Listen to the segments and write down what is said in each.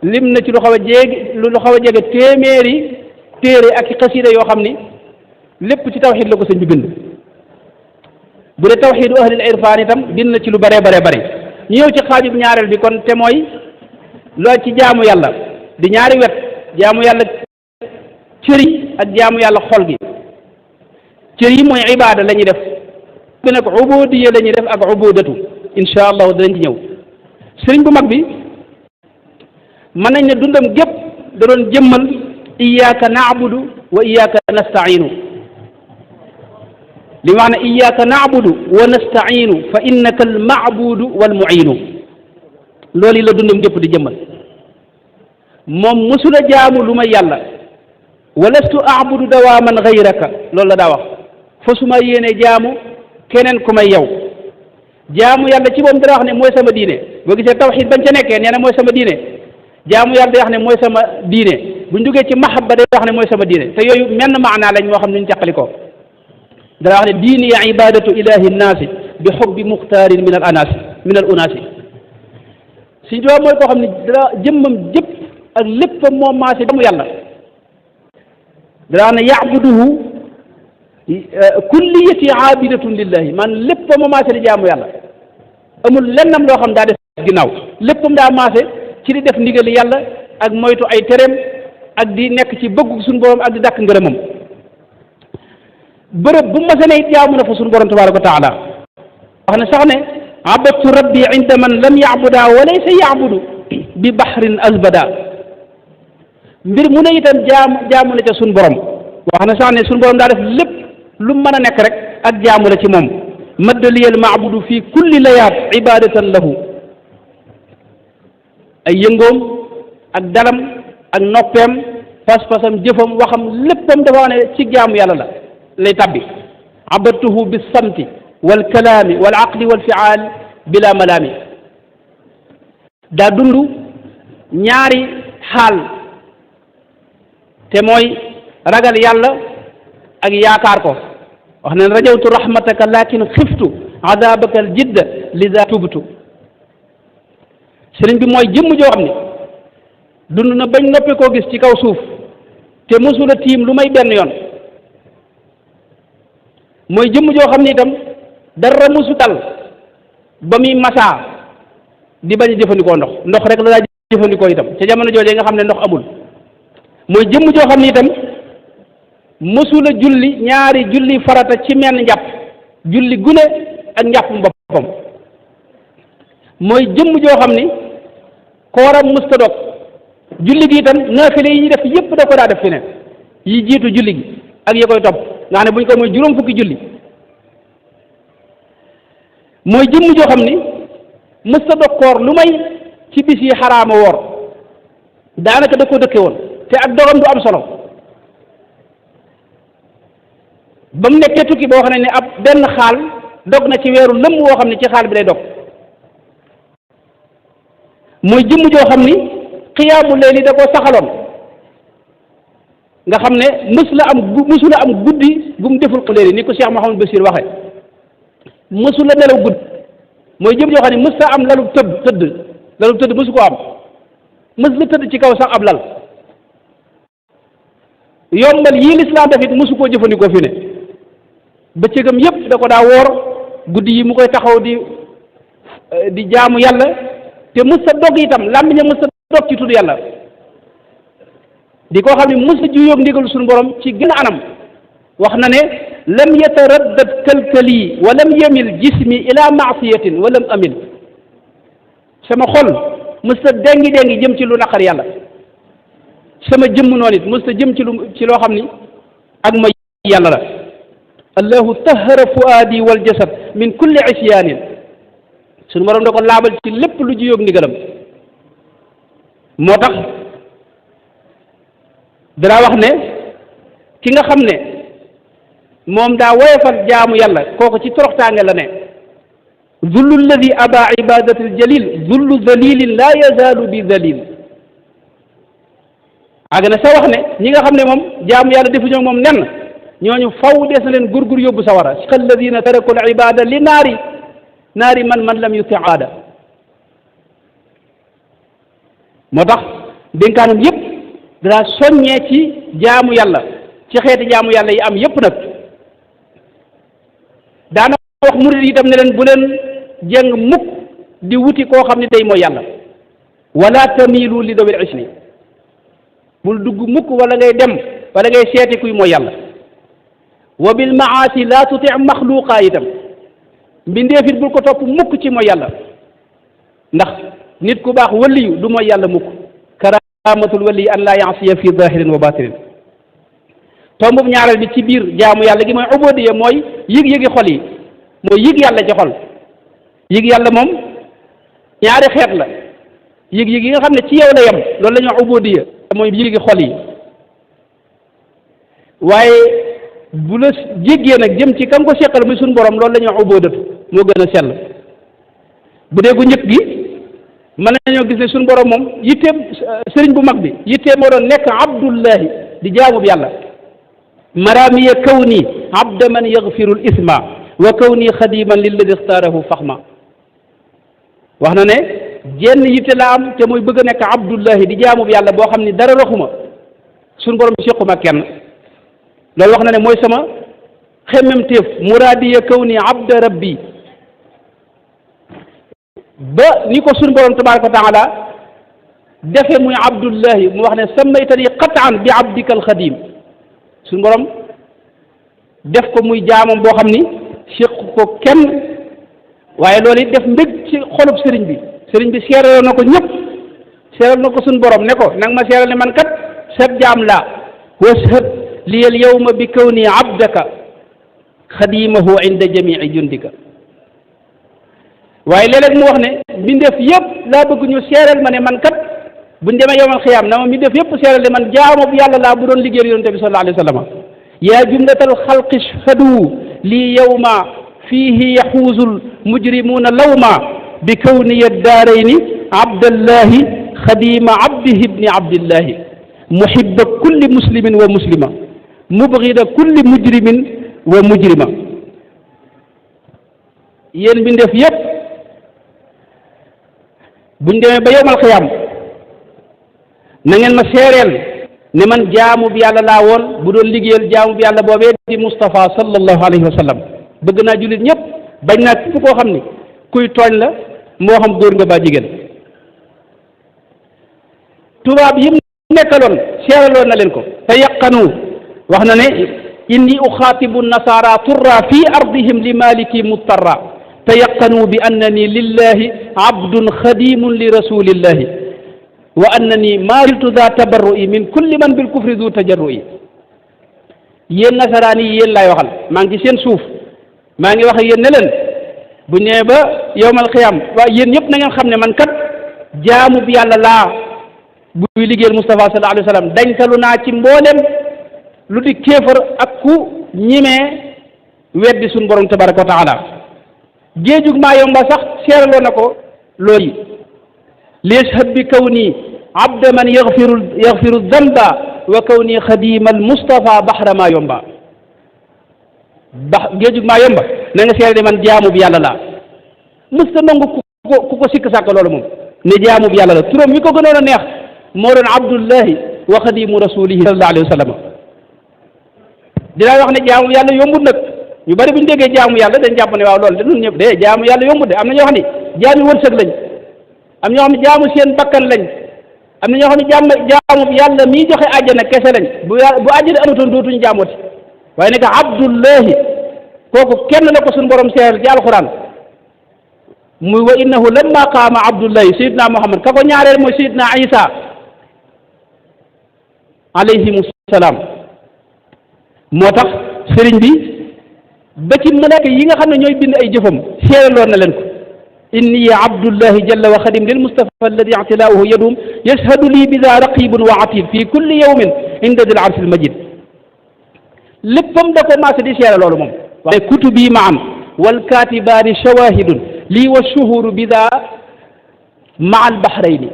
lim na ci lu xaw a jéegi lu xaw a jege téeméeri téere ak i xasida yoo xam ni lépp ci tawxid la ko sëñ bi bind. bu dee tawxidu ahlil irfaan itam bind na ci lu bare bare bare. ñu ñëw ci xaajub ñaareel bi kon te mooy lool ci jaamu yàlla di ñaari wet jaamu yàlla cër yi ak jaamu yàlla xol gi. cër yi mooy ibaada la ñuy def bi nag ubudiya la ñuy def ak ubudatu insha allahu danañ ci ñëw. sëriñ bu mag bi mën nañ ne dundam gépp da doon jëmmal iyyaka na'budu wa iyyaka nasta'inu li maana iyyaka na'budu wa nasta'inu fa innaka al ma'budu wal mu'inu loolu la dundam gépp di jëmmal. moom musula jaamu lu may yàlla wa lastu a'budu dawaaman gayraka loolu la daa wax fa su ma yéenee jaamu keneen ku may yow. jaamu yàlla ci moom dara wax ne mooy sama diine boo gisee tawxid bañ ca nekkee nee na mooy sama diine jaamu yàlla day wax ne mooy sama diine buñ duggee ci mahabba day wax ne mooy sama diine te yooyu menn maanaa lañ moo xam ne ñu càqali ko dara wax ne diini ya ibadatu ilahi nnaasi bi xubbi muxtaarin min al unaasi suñ tubaab mooy koo xam ne dara jëmmam jëpp ak léppam moom maase jaamu yàlla dara wax ne yabuduhu kulliyati aabidatun lillahi man léppam a maase di jaamu yàlla amul lennam loo xam daa def ginnaaw léppam daa maase ci di def ndigali yàlla ak moytu ay tereem ak di nekk ci bëggu suñu borom ak di dàkk ngërëmam. bërëb bu ma sene it jaamu na fa suñu borom tabaraka wa taala wax ne sax ne abadtu rabbi inda man lam yaabuda wa laysa yaabudu bi bahrin azbada mbir mu ne itam jaamu na ca suñu borom wax ne sax ne suñu borom daa def lépp lu mën a nekk rek ak jaamu la ci moom maddaliyal maabudu fi kulli layaat ibadatan lahu ay yëngoom ak dalam ak noppeem pas-pasam jëfam waxam léppam dafa wax ne ci jaamu yàlla la lay tabbi abadtuhu bis samti wal kalaami wal aqli wal fiaal bila malaami daa dund ñaari xaal te mooy ragal yàlla ak yaakaar ko wax ne rajawtu rahmataka lakin xiftu azabaka al jidda lida tubtu sëriñ bi mooy jëmm joo xam ne dund na bañ noppi koo gis ci kaw suuf te mosula tiim lu may benn yoon mooy jëmm joo xam ne itam dara mosu dal ba muy masaa di bañ a jëfandikoo ndox rek la daa jëfandikoo itam ca jamono joojee nga xam ne ndox amul mooy jëmm joo xam ne itam mësula julli ñaari julli farata ci menn njàpp julli gune ak njàppum boppam mooy jëmm joo xam ni kooram mësta dog julli gi itam naafile yi ñuy def yépp da ko daa def fi ne yi jiitu julli gi ak yi koy topp nga xam ne bu ñu ko mooy juróom fukki julli mooy jëmm joo xam ni mësta dog koor lu may ci bis yi xaraama woor daanaka da ko dëkke woon te ak dogam du am solo ba mu nekkee tukki boo xam ne ab benn xaal dog na ci weeru lëmm woo xam ne ci xaal bi lay dog mooy jëmm joo xam ni xiyaamu layli da koo saxaloon nga xam ne mësula am guddi gu mu deful ko léegi ni ko Cheikh Mouhamadou Bachir waxe mësula nelaw guddi mooy jëmm joo xam ne mës ta am lalu tëdd mësu ko am mës la tëdd ci kaw sax ab lal yombal yii lislaam def it mësu koo jëfandikoo fi ne bëccëgam yépp da ko daa woor guddi yi mu koy taxaw di jaamu yàlla te mës ta dog itam làmmiña mës ta dog ci tudd yàlla di koo xam ne mës ta juyoog ndigal suñu borom ci gën a anam wax na ne lam yataraddad kalkali wa lam yamil jismi ila maasiyatin wa lam amil sama xol mës ta déngi jëm ci lu naqar yàlla sama jëmm noonu it mës ta jëm ci loo xam ni ak ma yàlla la allahu tahara fuaadi wal jasad min kulli isyaanin suñu borom da ko laabal ci lépp lu juyóog ndigalam moo tax dara wax ne ki nga xam ne moom daa woyofal jaamu yàlla kooku ci toroxtaange la ne zullu alladi aba ibadati aljalil zullu dalilin la yazaalu bi dalil àgg na sa wax ne ñi nga xam ne moom jaamu yàlla defuñoo moom nenn ñooñu faw des na leen gurgur yóbbu sawara alladina taraku al ibada li naari man lam yuti aada moo tax dénkaanam yépp daa soññee ci jaamu yàlla ci xeeti jaamu yàlla yi am yépp nag daana wax murid yi itam ne leen bu leen jeng mukk di wuti koo xam ne day mooy yàlla wala tamilu li dawil isni bul dugg mukk wala ngay dem wala ngay seeti kuy mooy yàlla wa bil maasi la tuti maxluqa itam mbindeefit bul ko topp mukk ci mooy yàlla ndax nit ku baax waliyu du mooy yàlla mukk karamatul waliyi an laa yaasiya fi zahirin wa batinin tombub ñaareel bi ci biir jaamu yàlla gi mooy ubodiya mooy yëg-yëgi xol yi mooy yëg yàlla ci xol yëg yàlla moom ñaari xeet la yëg-yëg yi nga xam ne ci yow la yem loolu la ñuy wax ubodiya mooy yëgi xol yi waaye bu la jéggee nag jëm ci kam ko seqal muy suñu borom loolu la ñuy wax ubodatu moo gën a sell bu dee gu njëkk gi mën nañoo gis ne suñu borom moom yitteem sëriñ bu mag bi yitteem moo doon nekk abdullahi di jaamub yàlla maramiya kawni abda man yaghfiru l isma wa kawni xadiman lilladi ixtaarahu faxma wax na ne jenn yitte la am te mooy bëgg a nekk abdullahi di jaamub yàlla boo xam ni dara raxuma suñu borom séquma kenn loolu wax na ne mooy sama xemmemteef muraadiya kawni abda rabbi ba ni ko suñu borom tabaraka wa taala defe muy abdullahi mu wax ne sammaytani qataan bi abdika alxadim suñu borom def ko muy jaamam boo xam ni séq ko kenn waaye loolu it def mbég ci xolub sëriñ bi seeraloo na ko ñëpp seeral na ko suñu borom ne ko nang ma seeral ne man kat sab jaam laa washhad li al yawma bi kawni abdaka xadimahu inda jamii jundika waaye léeg-léeg mu wax ne mbindeef yëpp laa bëgg ñu seeral ma ne man kat buñ demee yowmal xiyaam na ma mbindeef yëpp seeral ne man jaamu bu yàlla laa bu doon liggéeyal yonente bi sallallahu alayhi wa sallam yaa jumlatal xalqi shhadu lii yawma fiihi yaxuusul mujrimuuna lawma bi kawniya daarayni abdallahi xadima abdihi ibni abdillahi muhibba kulli muslimin wa muslima mubgida kulli mujrimin wa mujrima yéen mbindeef yëpp buñ demee ba yowmal xiyaam na ngeen ma seereel ne man jaamu bi yàlla laa woon bu doon liggéeyal jaamu bi yàlla boobee di Moustapha sallallahu alayhi wa sallam bëgg naa jullit ñëpp bañ naa fu koo xam ni kuy tooñ la moo xam góor nga ba jigéen tubaab yi mu nekkaloon seeraloon na leen ko te yaqanu wax na ne inni uxaatibu nasaara turra fi ardihim li maliki muttarra tayaqanu bi annani lillahi abdun xadimun li rasulillahi wa annani mariltu da tabarru'i min kulli man bil kufri du tajarru'i yéen nasaraan yi yéen laay waxal maa ngi seen suuf maa ngi wax ak yéen ne leen bu ñëwee ba yowmal xiyaam waaw yéen ñëpp na ngeen xam ne man kat jaamu bi yàlla laa buy liggéeyal Moustapha sallallahu alayhi wa sallam dañtalu naa ci mboolem lu di kéefar ak ku ñimee weddi suñu borom tabaraka wa taala géejug maa yomba sax seeraloo na ko loolu yi liyashhad bi kawni abda man yaxfiru damba wa kawni xadima al Mustafa baxra maa yomba géejug maa yomba na nga seere man jaamu bi yàlla laa mësta nangu ku ko sikk sàkk loolu moom ne jaamu bi yàlla la turam wi ko gënoon a neex moo doon abdullahi wa xadimu rasulihi sallallahu alayhi wa sallam dinaa wax ne jaamu yàlla yombut nag ñu bari bu ñu déggee jaamu yàlla dañ jàpp ne waaw loolu de ñun ñëpp de jaamu yàlla yombut de am na ñoo xam ne jaami wërsëg lañ am ñoo xam ne jaamu seen bakkan lañ am na ñoo xam ne jaamu yàlla miy joxe àjjana kese lañ bu àjjana amatoon dootuñu jaamooti waaye nag abdullahi kooku kenn la ko suñu borom seeral ci alquran muy wa innahu lamma qaama abdullahi sayidna muhammad ka ko ñaareel mooy sayidna isa alayhimu salaam moo tax sëriñ bi ba ci malaaka yi nga xam ne ñooy bind ay jëfam seeraloon na leen ko inni abdullahi jalla wa xadim lil mustafa alladi ictilaauhu yadum yashhadu lii bida raqibun wa atid fi kulli yawmin inda dil arsi al majid léppam da ko maase di seere loolu moom waaye kutubi maan wal katibaani shawahidun lii wa shuhuru bida maa al bahrayni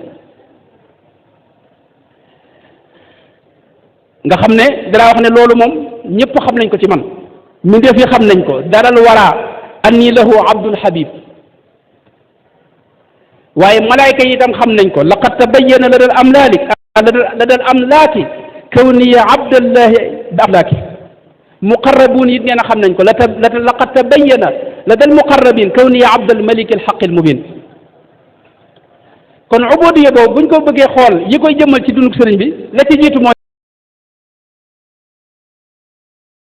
nga xam ne danaa wax ne loolu moom ñëpp xam nañ ko ci man mi def yi xam nañ ko daral wara anni lahu abdul habib waaye malaayka yi itam xam nañ ko laqad tabayyana lana al amlalik la dal amlaaki kawniya abdallahi bi amlaaki muqarrabuun it nee na xam nañ ko laqad tabayyana la dal muqarrabin kawniya abdal malik al haqq al mubin kon ubudiya boobu buñ ko bëggee xool yi koy jëmmal ci dunduk sëriñ bi la ci jiitu mooy